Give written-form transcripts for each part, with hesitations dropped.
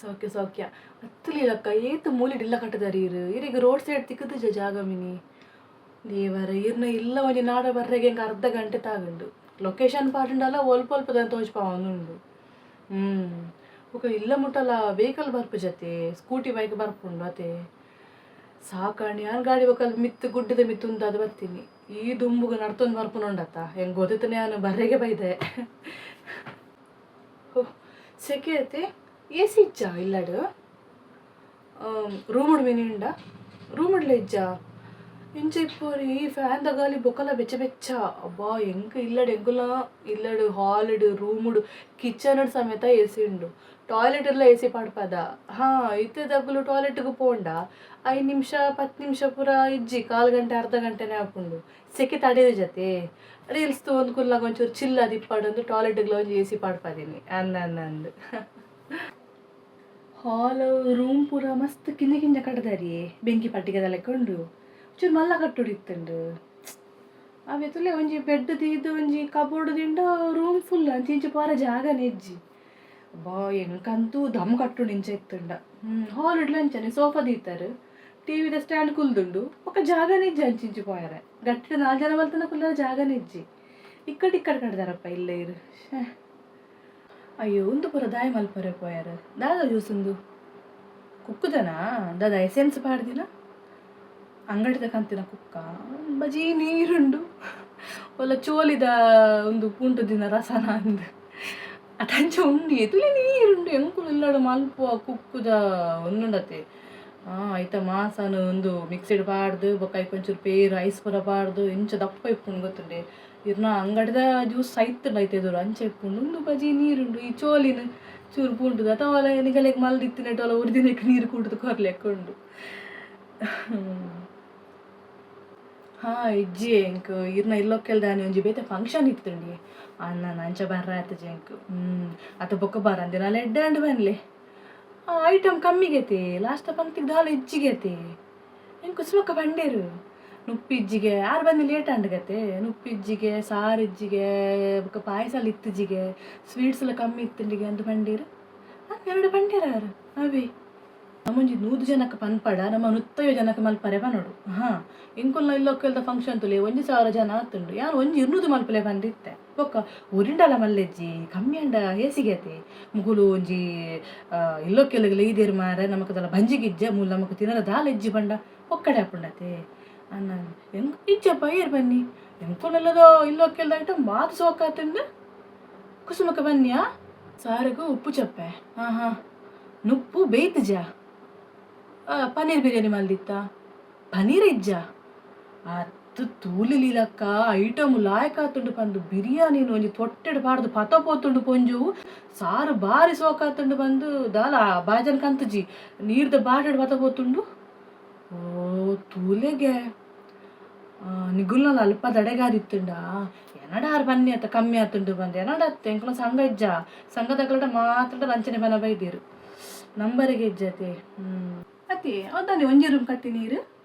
ಸೌಖ್ಯ ಸೌಖ್ಯ ಅತ್ತ್ ಲೀಲಕ್ಕ, ಏತ್ ಮೂಲಿಡ್ ಇಲ್ಲ ಕಟ್ಟದಾರ್ ಈರ್. ಈರೆಗ್ ರೋಡ್ ಸೈಡ್ ತಿಕ್ಕುದುಜ ಜಾಗ ಮಿನಿ. ದೇವರೆ, ಈರ್ನ ಇಲ್ಲ ಒಂಜಿ ನಾಡ ಬರ್ರೆಗ್ ಎಂಕ್ ಅರ್ಧ ಗಂಟೆ ತಾಗುಂಡು. ಲೊಕೇಶನ್ ಪಾಡ್ಂಡಲ ಒಲ್ಪ ಒಲ್ಪದ ತೋಜ್ಪಾವೊಂದುಂಡು. ಹ್ಮ್ ಬೊಕ ಇಲ್ಲ ಮುಟ್ಟಲ ವೆಹಿಕಲ್ ಬರ್ಪುಜತೆ, ಸ್ಕೂಟಿ ಬೈಕ್ ಬರ್ಪುಂಡು ಅತೆ. ಸಾಕಾಣಿ ಯಾನ್ ಗಾಡಿ ಬೊಕ ಮಿತ್ತ್ ಗುಡ್ಡೆದ ಮಿತ್ತ್ ಉಂತಾದ್ ಬತ್ತೀನಿ. ಈ ದುಂಬುಗು ನಡ್ತೊಂದು ಬರ್ಪುನುಂಡತ್ತ, ಎಂಕ್ ಗೊತ್ತಿತ್ತನೆ ಯಾನ್ ಬರ್ರೆಗೆ ಬೈದೆ. ಓಹ್ ಸೆಕೆ ಅತೆ. ಎ ಸಿ ಇಜ್ಜಾ ಇಲ್ಲಡ್? ರೂಮುಡು ಮಿನಿ ಉಂಡಾ? ರೂಮುಡ್ಲ ಇಜ್ಜಾ? ಎಂಚ ಇಪ್ಪುವರ್? ಈ ಫ್ಯಾನ್ದ ಗಾಲಿ ಬೊಕಲ ಬೆಚ್ಚ ಬೆಚ್ಚ. ಅಬ್ಬಾ, ಎಂಕ್ ಇಲ್ಲಡ್, ಎಂಕುಲ ಇಲ್ಲಡ್ ಹಾಲ್ಡ್ ರೂಮುಡು ಕಿಚನ್ ಸಮೇತ ಎ ಸಿ ಉಂಡು. ಟಾಯ್ಲೆಟ್ ಡ್ಲ ಎ ಸಿ ಪಾಡ್ಪದ. ಹಾ, ಇತ್ತೆದಕುಲು ಟಾಯ್ಲೆಟ್ಗ್ ಪೋಂಡ 5 ನಿಮಿಷ 10 ನಿಮಿಷ ಪೂರ ಇಜ್ಜಿ, ಕಾಲ್ ಗಂಟೆ ಅರ್ಧ ಗಂಟೆನೆ ಆಪುಂಡು. ಸೆಕೆ ತಡೆಯುಜತೆ. ರೀಲ್ಸ್ ತೂವೊಂದು ಕುಲ್ಲಾಗ ಒಂಚೂರು ಚಿಲ್ ಆದಿಪ್ಪಡ್ ಟಾಯ್ಲೆಟ್ಗ್ಲ ಒಂಜಿ ಎ ಸಿ ಪಾಡ್ಪದಿನಿ ಅಂದ್ ಅಂದ್ ಅಂದ್. ಹಾಲ್ ರೂಮ್ ಪೂರ ಮಸ್ತ್ ಕಿಂಜ ಕಿಂಜ ಕಟ್ದಾರಿಯೇ, ಬೆಂಕಿ ಪಟ್ಟಿಗೆದ ಲೆಕ್ಕ ಉಂಡು. ಚೂರು ಮಲ್ಲ ಕಟ್ಟೋಡು ಇತ್ತುಂಡು. ಅವೆ ತೂಲೆ, ಒಂಜಿ ಬೆಡ್ ದೀದ್ ಒಂಜಿ ಕಬೋರ್ಡ್ ದಿಂಡ ರೂಮ್ ಫುಲ್. ಅಂಚಿ ಇಂಚಿ ಪೋರ ಜಾಗನೆ ಇಜ್ಜಿ. ಅಬ್ಬಾ, ಎಂಕಂತೂ ದಮ್ ಕಟ್ಟುಂಡು ಇಂಚ ಇತ್ತುಂಡ. ಹಾಲ್ ಇಡ್ಲ ಅಂಚನೆ ಸೋಫಾ ದೀತರ್, ಟಿವಿದ ಸ್ಟ್ಯಾಂಡ್ ಕುಲ್ದುಂಡು. ಬೊಕ ಜಾಗನೆ ಇಜ್ಜಿ ಅಂಚಿ ಇಂಚಿ ಪೋಯರೆ. ಗಟ್ಟಿದ ನಾಲ್ ಜನ ಬಲ್ತನ ಕುಲ್ಲರೆ ಜಾಗನೆ ಇಜ್ಜಿ. ಇಕ್ಕಟ್ ಇಕ್ಕಟ್ ಕಟ್ದಾರಪ್ಪ ಇಲ್ಲೇ ಇರು. ಅಯ್ಯೋ, ಉಂದು ಪೂರ ದಾಯ ಮಲ್ಪರೆ ಪೋಯರ್? ದಾದ ಜ್ಯೂಸ್ ಉಂದು? ಕುಕ್ಕುದನಾ? ದಾದ ಎಸೆನ್ಸ್ ಪಾಡ್ದಿನ? ಅಂಗಡಿದ ಕಂತಿನ ಕುಕ್ಕ ಬಜೀ ನೀರುಂಡು. ಒಲ್ಲ ಚೋಲಿದ ಉಂದು ಪೂಂಟುದಿನ ರಸನ ಅಂದ್ ಅತಂಚ ಉಂಡು. ಎತುಲೆ ನೀರುಂಡು. ಎಂಕುಲು ಇಲ್ಲಡ್ ಮಲ್ಪುವ ಕುಕ್ಕುದ ಉಂದುಂಡತೆ, ಐತ ಮಾಸನ್ ಉಂದು ಮಿಕ್ಸಿಡ್ ಪಾಡ್ದ್ ಬೊಕ್ಕ ಐಕ್ ಒಂಚೂರು ಪೇರ್ ಐಸ್ ಪೂರ ಪಾಡ್ದ್ ಎಂಚ ದಪ್ಪ ಇಪ್ಪುಂಡು ಗೊತ್ತುಂಡೆ. ಇರ್ನ ಅಂಗಡಿದ ಜ್ಯೂಸ್ ಸೈತ್ಂಡ ಐತ ಎದುರು, ಅಂಚ ಇಪ್ಪುಂಡು. ಉಂದು ಬಜಿ ನೀರುಂಡು. ಈ ಚೋಲಿನ ಚೂರು ಪೂಂಟುದ ಅಥವಾ ಒಲ ನಿಗಲೆಗ್ ಮಲ್ದಿತ್ತಿನೆಟ್ ಒಲ ಉರ್ದಿನೆಕ್ ನೀರು ಕೂಟುದು ಕೊರ್ಲೆಕ್ಕ ಉಂಡು. ಹಾ, ಇಜ್ಜಿ, ಎಂಕ್ ಇರ್ನ ಇಲ್ಲೊಕ್ಕೆಲ್ ದಾನಿ ಒಂಜಿ ಬೇತೆ ಫಂಕ್ಷನ್ ಇತ್ತುಂಡಿ ಅಣ್ಣ, ಅಂಚ ಬರ್ರ ಆತಜಿ ಎಂಕ್. ಅತ ಬೊಕ್ಕ ಬರಂದಿನಾಲ ಎಡ್ಡೆ ಅಂಡ್ ಬನ್ಲೆ. ಐಟಮ್ ಕಮ್ಮಿಗೆತೆ, ಲಾಸ್ಟ್ ಪಂಕ್ತಿಗ್ ದಾಲ ಇಜ್ಜಿಗೆತೆ. ಎಂಕ್ ಕುಸುಮಕ್ಕ ಪಂಡೇರು, ನುಪ್ಪಿಜ್ಜಿಗೆ, ಆರ್ ಬಂದು ಲೇಟ್ ಆಂಡ್ ಗತೆ. ನುಪ್ಪಿಜ್ಜಿಗೆ, ಸಾರು ಇಜ್ಜಿಗೆ, ಬೊಕ್ಕ ಪಾಯಸ ಇತ್ತಿಜಿಗೆ, ಸ್ವೀಟ್ಸ್ ಎಲ್ಲ ಕಮ್ಮಿ ಇತ್ತುಂಡಿಗೆ ಅಂದ್ ಪಂಡೇರು. ಎರಡು ಪಂಡೇರು ಆರು. ಅವೇ ನಮ್ಮೊಂಜಿ 100 ಜನಕ್ಕೆ ಪನ್ಪಡ, ನಮ್ಮ 150 ಜನಕ್ಕೆ ಮಲ್ಪರೆ ಪನೋಡು. ಹಾ, ಎಂಕುಲ್ನ ಇಲ್ಲೊಕ್ಕೆಲ್ದ ಫಂಕ್ಷನ್ ತುಲೆ, 1000 ಜನ ಆತುಂಡು. ಯಾನ್ ಒಂಜಿ 200 ಮಲ್ಪಲೆ ಪಂದಿತ್ತೆ. ಬೊಕ್ಕ ಒರಿಂಡಲ ಮಲ್ಲೆಜ್ಜಿ, ಕಮ್ಮಿ ಅಂಡ ಹೇಸಿಗೆತೆ. ಮುಗುಲು ಒಂಜಿ ಇಲ್ಲೊಕ್ಕೆಲ್ಗ್ ಲೈದೇರ್ ಮಾರೆ, ನಮಕ್ ದಾಲ ಬಂಜಿಗಿಜ್ಜ, ಮೂಲು ನಮಕ್ ತಿನರ ದಾಲ ಇಜ್ಜಿ ಪಂಡ ಪೊಕ್ಕಡೆ ಆಪುಂಡತೆ. ಅನ್ನ ಎಂಕ್ ಇಜ್ಜಪ್ಪ, ಏರ್ ಬನ್ನಿ? ಎಂಕುಲ್ನೆಲ್ಲದ ಇಲ್ಲೊಕ್ಕೆಲ್ದ ಐಟಮ್ ಬಾತ್ ಸೋಕಾತುಂಡು. ಕುಸುಮಕ್ಕ ಬನ್ನಿಯಾ? ಸಾರಗು ಉಪ್ಪು ಚಪ್ಪೆ. ಹಾ ಹಾ, ನುಪ್ಪು ಬೇಯ್ತುಜ? ಪನ್ನೀರ್ ಬಿರಿಯಾನಿ ಮಲ್ದಿತ್ತ? ಪನ್ನೀರ್ ಇಜ್ಜ? ಅತ್ತು ತೂಲಿ ಲೀಲಕ್ಕ, ಐಟಮ್ ಲಾಯ್ಕ್ ಆತುಂಡು ಪಂದು ಬಿರಿಯಾನಿನ್ ಒಂಜಿ ತೊಟ್ಟೆಡ್ ಪಾಡ್ದು ಪತ ಪೋತುಂಡು ಪೊಂಜೋವು. ಸಾರು ಬಾರಿ ಸೋಕಾತುಂಡು ಪಂದು ದಾಲ ಬಾಜನ ಕಂತುಜಿ, ನೀರ್ದ ಬಾಟೆಡ್ ಪತ ಪೋತುಂಡು. ಓ ತೂಲೆಗೆ, ನಿಗುಲ್ನಲ ಅಲ್ಪ ದಡೆಗಾದಿತ್ತುಂಡ ಎನಡ ಆರ್ ಬನ್ನಿ ಅತ್ತ, ಕಮ್ಮಿ ಆತುಂಡು ಬಂದು ಎನಡ ಅತ್ತೆ. ಎಂಕುಲ ಸಂಘ ಇಜ್ಜ, ಸಂಘದಕಲ್ಡ ಮಾತ್ರ ರಂಚನೆ ಬನ ಬೈದೇರು, ನಂಬರಿಗೆ ಇಜ್ಜತೆ. ಅತ್ತೆ ಅವದಾನೆ ಒಂಜಿ ರೂಮ್ ಕಟ್ಟಿ ನೀರು,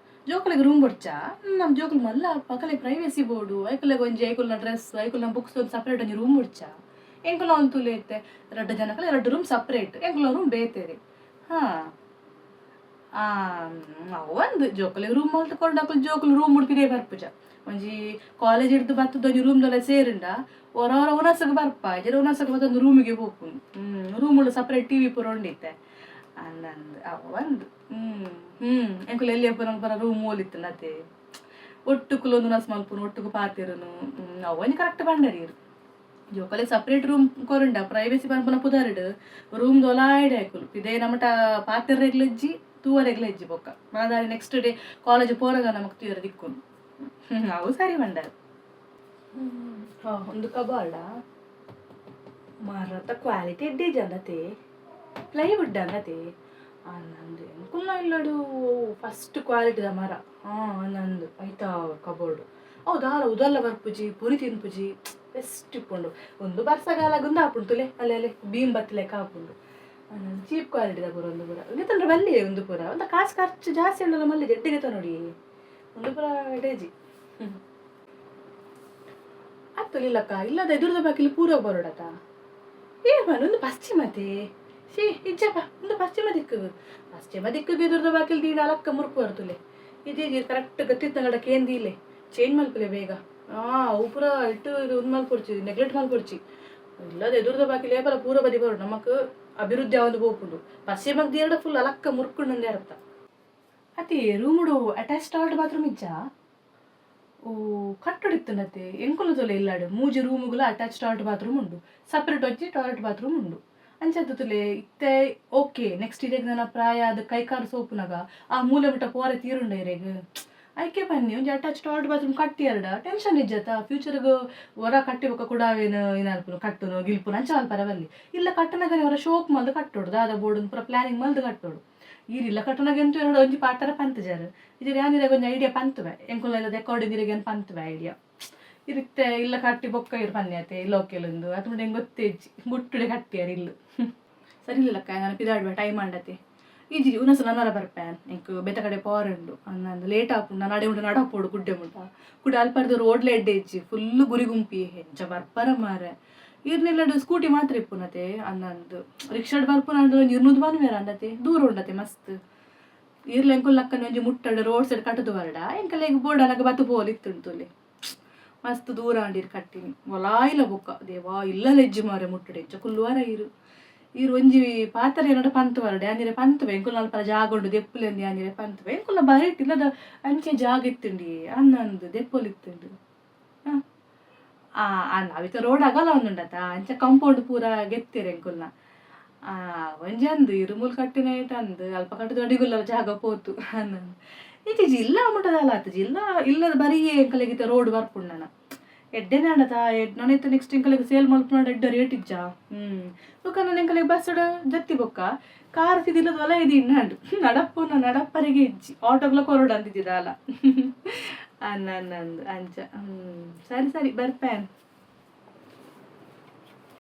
ಜೋಕುಲೆಗ್ ರೂಮ್ ಬೊಡ್ಚಾ? ನಮ್ಮ ಜೋಕುಲು ಮಲ್ಲ ಪಕಲೆ ಪ್ರೈವೇಸಿ ಬೋಡು. ಐಕುಲೆಗ್ ಒಂಜಿ ಐಕುಲ್ನ ಡ್ರೆಸ್, ಐಕುಲ್ನ ಬುಕ್ಸ್ ಒಂದು ಸಪ್ರೇಟ್ ಒಂಜಿ ರೂಮ್ ಬೊಡ್ಚಾ? ಎಂಕುಲ ಒಂದು ತುಲೆ ಇತ್ತೆ ರಡ್ಡು ಜನಕಲ ಎರಡು ರೂಮ್ ಸಪ್ರೇಟ್, ಎಂಕುಲ ರೂಮ್ ಬೇತೆರೆ. ಹಾ, ಒಂದು ಜೋಕುಲೆಗ್ ರೂಮ್ ಮಲ್ತ್ ಕೊಂಡು ಅಕುಲು ಜೋಕುಲು ರೂಮ್ ಉಡುಪಿದೇ ಬರ್ಪುಜ. ಒಂಜಿ ಕಾಲೇಜ್ ಹಿಡ್ದು ಬತ್ತದ ಒಂಜಿ ರೂಮ್ ದೊಲ್ಲ ಸೇರಿಂಡ ಒರ ಒರ ಉನಸಗ್ ಬರ್ಪ ಇಜ್ಜಡ ಉನಸಗ್ ಬತ್ತೊಂದು ರೂಮಿಗೆ ಪೋಪುಂಡು. ರೂಮ್ ಸಪ್ರೇಟ್ ಟಿವಿ ಪೂರ ಉಂಡಿತ್ತೆ ಅಂದಂದು ಅವ ಒಂದು. ಹ್ಮ್ ಹ್ಮ್ ಎಂಕುಲು ಎಲ್ಲಿ ಪೂರ ಪೂರ ರೂಮ್ ಓಲಿತ್ತುಂಡು ಅತೆ, ಒಟ್ಟುಕುಲು ಒಂದು ಉನಸ್ ಮಲ್ಪುನು, ಒಟ್ಟುಗು ಪಾತೆರುನು. ಅವು ಒಂಜಿ ಕರೆಕ್ಟ್ ಪಂಡರ್. ಜೋಕುಲೆಗ್ ಸಪ್ರೇಟ್ ರೂಮ್ ಕೊರುಂಡ ಪ್ರೈವೇಸಿ ಪನ್ಪುನ ಪುದರ್ಡ್ ರೂಮ್ ದೊಲಾಯ್ಡೆ ಅಕುಲು ಪಿದೈ ನಮಟ ಪಾತೆರ್ರೆಗ್ಲ ಇಜ್ಜಿ, ತೂವರೆಗ್ಲ ಇಜ್ಜಿ. ಬೊಕ್ಕ ಮನದಾನಿ ನೆಕ್ಸ್ಟ್ ಡೇ ಕಾಲೇಜ್ ಪೋರಗ ನಮಕ್ ತೂಯರ ದಿಕ್ಕುನು. ಅವು ಸರಿ ಪಂಡರ್. ಹಾ, ಒಂದು ಕಬಾರ್ಡ ಮರತ ಕ್ವಾಲಿಟಿ ಎಡ್ಡೆ ಇಜ್ಜಂದತೆ, ಪ್ಲೈವುಡ್ ಅಂದತೆ. ನಂದು ಎಂಕುಲ್ನ ಇಲ್ಲಡು ಫಸ್ಟ್ ಕ್ವಾಲಿಟಿದ ಮರ. ನಂದು ಐತ ಕಬೋರ್ಡ್ ಅವು ದಾಲ ಉದಲ್ಲ ಬರ್ಪುಜಿ, ಪುರಿ ತಿನ್ಪುಜಿ, ಬೆಸ್ಟ್ ಇಪ್ಪುಂಡು. ಒಂದು ಬರ್ಸಗಾಲ ಗುಂದ ಆಪುಂಡು ತುಲೆ, ಅಲ್ಲೇ ಅಲ್ಲೇ ಬೀಮ್ ಬತ್ತಲೆಕ್ಕ ಆಪುಂಡು. ಚೀಪ್ ಕ್ವಾಲಿಟಿದ ಪೂರ ಒಂದು ಪೂರ ತಂದ್ರೆ ಬಲ್ಲಿ ಒಂದು ಪೂರ ಒಂದು ಕಾಸು ಖರ್ಚು ಜಾಸ್ತಿ ಉಂಡಲ್ಲ ಮಲ್ಲಿ ಜಡ್ಡಿಗೆ ನೋಡಿ ಒಂದು ಪೂರ ಡೇಜಿ ಅತ್ತು. ಇಲ್ಲಕ್ಕ, ಇಲ್ಲದ ಎದುರುದ ಬಾಕಿಲು ಪೂರ ಬರೋಡತ. ಏ ಬನ್ ಒಂದು ಪಶ್ಚಿಮತೆ She ಇಜ್ಜಪ್ಪ, ಉಂದು ಪಶ್ಚಿಮ ದಿಕ್ಕುಗು. ಪಶ್ಚಿಮ ದಿಕ್ಕುಗು ಎದುರುದ ಬಾಕಿಲ್ ದೀಡ ಅಲಕ್ಕ ಮುರ್ಕು ಬರ್ತುಲೆ. ಇಜ್ಜಿ, ಕರೆಕ್ಟ್ ಗತ್ತಿತ್ತಂಗಡ ಕೇಂದಿಲೆ ಚೇಂಜ್ ಮಲ್ಪುಲೆ ಬೇಗ. ಅವು ಪೂರ ಇಟ್ಟು ಉಂದು ಮಲ್ಪೊಡ್ಚಿ, ನೆಗ್ಲೆಕ್ಟ್ ಮಲ್ಪೊಡ್ಚಿ. ಇಲ್ಲದ ಎದುರುದ ಬಾಕಿಲ್ ಏಪಲ ಪೂರ ಬದಿ ಬರೋಡು, ನಮಕ್ ಅಭಿವೃದ್ಧಿ ಆವೊಂದು ಪೋಪುಂಡು. ಪಶ್ಚಿಮಕ್ ದೀಡ ಫುಲ್ ಅಲಕ್ಕ ಮುರ್ಕುಂಡು ಅರ್ಥ ಅತಿ. ರೂಮುಡು ಅಟ್ಯಾಚ್ ಟಾಯ್ಲೆಟ್ ಬಾತ್ರೂಮ್ ಇಜ್ಜಾ? ಓ, ಕಟ್ಟಡಿತ್ತುಂಡತೆ. ಎಂಕುಲು ತೊಲೆ ಇಲ್ಲಾಡು ಮೂಜಿ ರೂಮುಗುಲ ಅಟ್ಯಾಚ್ ಟಾಯ್ಲೆಟ್ ಬಾತ್ರೂಮ್ ಉಂಡು, ಸಪರೇಟ್ ಒಂಜಿ ಟಾಯ್ಲೆಟ್ ಬಾತ್ರೂಮ್ ಉಂಡು. ಅಂಚ ತುಲೆ ಇತ್ತೆ ಓಕೆ. ನೆಕ್ಸ್ಟ್ ಇರೆಗ್ ನನ್ನ ಪ್ರಾಯ ಆದ್ ಕೈಕಾಲು ಸೋಪುನಗ ಆ ಮೂಲೆ ಮುಟ್ಟ ಪೋರೆ ತೀರುಂಡ ಇರೆಗ್? ಐಕೆ ಬನ್ನಿ, ಒಂಜಿ ಅಟ್ಯಾಚ್ ಟಾಯ್ಲೆಟ್ ಬಾತ್ರೂಮ್ ಕಟ್ಟಿಯರ್ಡ ಟೆನ್ಷನ್ ಇಜ್ಜತ. ಫ್ಯೂಚರ್ಗ್ ಒರ ಕಟ್ಟಿ ಬೊಕ್ಕ ಕುಡ ಅವೇನು ಏನಾಲ್ಪುನು ಕಟ್ಟುನು ಗಿಲ್ಪುನು ಅಂಚ ಮಲ್ಪರೆ ಬಲ್ಲಿ. ಇಲ್ಲ ಕಟ್ಟುನಗನೆ ಒರ ಶೋಕ್ ಮಲ್ದ್ ಕಟ್ಟೋಡು, ದಾದ ಬೋಡು ಪೂರ ಪ್ಲಾನಿಂಗ್ ಮಲ್ದ್ ಕಟ್ಟೋಡು. ಈರ್ ಇಲ್ಲ ಕಟ್ಟುನಗ ಎಂತ ಎನ್ನಡ ಒಂಜಿ ಪಾತೆರ ಪಂತುಜಾರ್. ಇಜೆರ್ ಯಾನ್ ಇರೆಗ್ ಒಂಜಿ ಐಡಿಯಾ ಪಂತುವೆ, ಎಂಕುಲ್ನ ಇಲ್ಲದ ಅಕಾರ್ಡಿಂಗ್ ಇರೆಗ್ ಯಾನ್ ಪಂತುವೆ ಐಡಿಯಾ. ಇತ್ತೆ ಇಲ್ಲ ಕಟ್ಟಿ ಬೊಕ್ಕ ಇರ್ ಪನ್ನಿ ಅತೆ ಇಲ್ಲ ಓಕೆಲುಂದು ಅದು ಎಂಗ್ ಗೊತ್ತೇ ಇಜ್ಜಿ, ಗುಟ್ಟುಡೆ ಕಟ್ಟಿಯಾರ್ ಇಲ್ಲು. ಸರಿ ಇಲ್ಲಕ್ಕ, ನಾನು ಪಿದಾಡ್ಬೆ, ಟೈಮ್ ಆಂಡತೆ. ಇಜ್ಜಿ, ಉನಸ ನನರ ಬರ್ಪೆ, ಎಂಕ್ ಬೇತೆ ಕಡೆ ಪೋರುಂಡು ಅಂದಂದು ಲೇಟ್ ಆಪುಂಡು. ನಾನು ಅಡೆ ಉಂಟು ನಡಪೋಡು ಗುಡ್ಡೆ ಮುಟ್ಟ ಕುಡ. ಅಲ್ಪರ್ದು ರೋಡ್ಲ ಎಡ್ಡೆ ಇಜ್ಜಿ, ಫುಲ್ ಗುರಿ ಗುಂಪಿ, ಎಂಚ ಬರ್ಪರ ಮಾರೆ. ಇರ್ನೆಲ್ಲಡು ಸ್ಕೂಟಿ ಮಾತ್ರ ಇಪ್ಪುನತೆ ಅಂದಂದು. ರಿಕ್ಷಾಡ್ ಬರ್ಪುನ ಅಂದ್ರೆ ಒಂಜಿ 200 ಪನ್ವೇರ ಅಂದತೆ, ದೂರ ಉಂಡತೆ ಮಸ್ತ್. ಇರ್ಲ ಎಂಕುಲ್ ಲಕ್ಕನೆ ಒಂಜಿ ಮುಟ್ಟಡು ರೋಡ್ ಸೈಡ್ ಕಟ್ಟುದು ಬರಡ, ಎಂಕಲೆಗ್ ಬೋಡನಗ ಬತ್ತು ಪೋಲಿ ಇತ್ತುಂಡು. ತುಲೆ ಮಸ್ತ್ ದೂರ ಆಂಡಿರ್ ಕಟ್ಟಿನಿ ಒಲಾಯಿಲ ಬೊಕ್ಕ ದೇವಾ ಇಲ್ಲ ಲೆಜ್ಜಿ ಮಾರೆ. ಮುಟ್ಟುಡು ಎಂಚ ಕುಲ್ಲುವಾರ ಇರು? ಈರ್ ಒಂಜಿ ಪಾತೆರ ಏನಡ ಪಂತ್ ಬರಡೆ, ಅಂದಿರೆ ಪಂತುವೆ. ಎಂಕುಲ್ ಅಲ್ಪ ಜಾಗ ಉಂಡು ದೆಪ್ಪುಲೆ ಅಂದಿ, ಅಂದಿರೆ ಪಂತುವೆ. ಎಂಕುಲ್ನ ಬರಿಟ್ ಇಲ್ಲದ ಅಂಚೆ ಜಾಗ ಇತ್ತುಂಡಿ ಅನ್ನಂದು ದೆಪ್ಪೊಲು ಇತ್ತುಂಡು. ಆ ಅವಿತ ರೋಡ್ ಅಗಲ ಒಂದುಂಡತ, ಅಂಚ ಕಾಂಪೌಂಡ್ ಪೂರ ಗೆತ್ತೆರ್ ಎಂಕುಲ್ನ. ಒಂಜಿ ಅಂದು ಇರುಮುಲ್ ಕಟ್ಟಿನ ಅಂದು ಅಲ್ಪ ಕಟ್ಟುದು ಅಡಿಗುಲ್ಲ ಜಾಗ ಪೋತು ಅನ್ನಂದು. ಇಜ್ಜಿ, ಇಲ್ಲ ಮುಟ್ಟದಲ್ಲ ಆತು ಇಲ್ಲ ಇಲ್ಲದ ಬರಿಯೇ ಎಂಕಲೆಗಿತ್ತ ರೋಡ್ ಬರ್ಪುಂಡನ ಎಡ್ಡೆನೆ ಆಂಡತ. ನಾನಿತ್ತೆ ನೆಕ್ಸ್ಟ್ ಎಂಕಲೆಗ್ ಸೇಲ್ ಮಲ್ಪುನಾಡ ಎಡ್ಡೆ ರೇಟ್ ಇಜ್ಜಾ. ಬೊಕ್ಕ ನಾನು ಎಂಕಲೆಗ್ ಬಸ್ ಜತ್ತಿ ಬೊಕ್ಕ ಕಾರ್ ತಿದಿಲ್ಲದ ಒಲ ಇದು ಇನ್ನಂಡು ನಡಪ್ಪುನ ನಡಪ್ಪರಿಗೆ ಇಜ್ಜಿ, ಆಟೋಗ್ಲ ಕೊರೊಡು ಅಂದಿದ್ದಿದಾಲ ಅನ್ನ ಅಂದು ಅಂಚ. ಸರಿ ಸರಿ, ಬರ್ಪೇನ್.